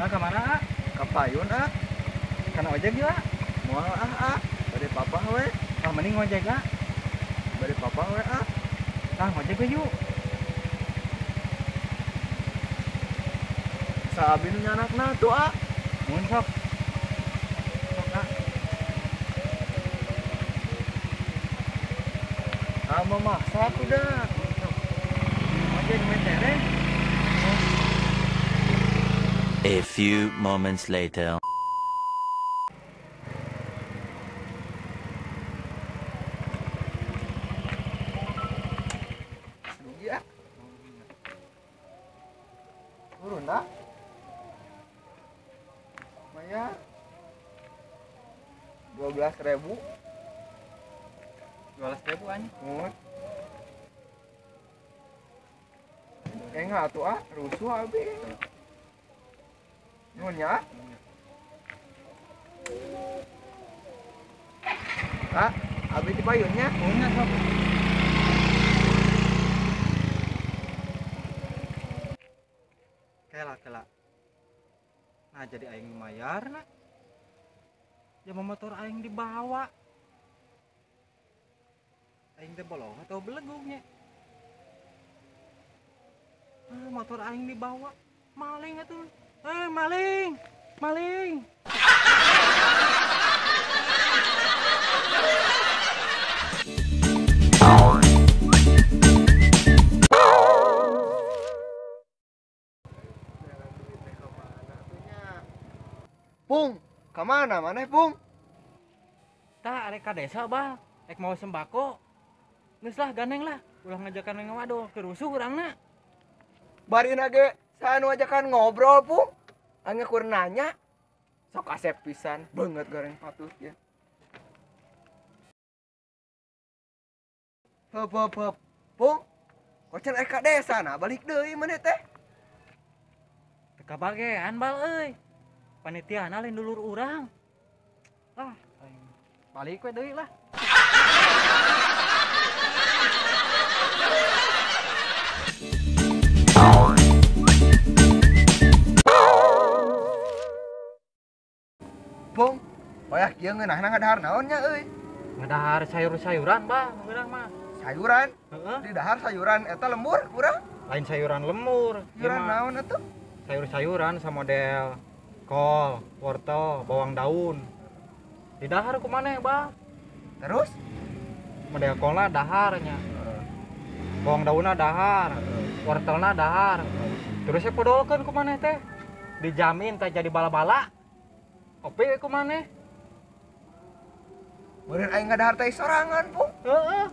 Nah, ka mana, ah? Ka payun, ah. Kana ojek yuk, ah. Moal ah, ah. Bade papah we. Ah, mending ngojek, ah. Bade papah we, ah. Ah, ngojek we yuk. Saabi nu nyanakna tuh, ah. Mun sok. Sok, ah. Ah, memaksa aku dah. Ngojek metereng. A few moments later. Rugi, ah. Turun, ah. Bayar 12.000. 12.000 anjing. Mun. Enggak atuh, ah, rusuh abi. Nuhun ya. Ah, abi di payunnya. Nuhun ya, sok. Kela, kela. Nah, jadi aing mayar nah. Ya motor aing dibawa. Aing teh bolong atau belegungnya. Ah, motor aing dibawa. Maling atuh. Maling. Maling. Pung, kemana maneh, Pung? Tah, arek ka desa, Bah. Ek mau sembako. Geus lah, gandeng lah. Ulah ngajakan ngawadol, kerusuh urangna. Barina ge saha nu ajakan ngobrol, Pung. Aing kur nanya. Sok asep pisan, banget goreng patut ya. Heup heup heup. Pung, kocan ek ka desa nah balik deui maneh teh. Teu kabagean, Bal euy. Panitiana lain dulur urang. Ah, aing balik we deui lah. Pung, wayah kieu ngeunahna ngadahar naon nya euy? Ngadahar sayur-sayuran, Bah, ngeunah mah. Sayuran? Heeh. Di dahar sayuran eta lembur urang? Lain sayuran lemur. Sayuran naon atuh? Sayur-sayuran samodel kol, wortel, bawang daun. Di dahar ku maneh, Bah. Terus? Model kolna daharnya. Bawang daunna dahar, wortelna dahar. Terus saya podolkeun ku maneh teh. Dijamin teh jadi bala-bala. Opi ku maneh. Meureun aing ngadahar teh sorangan, Pung. Heeh.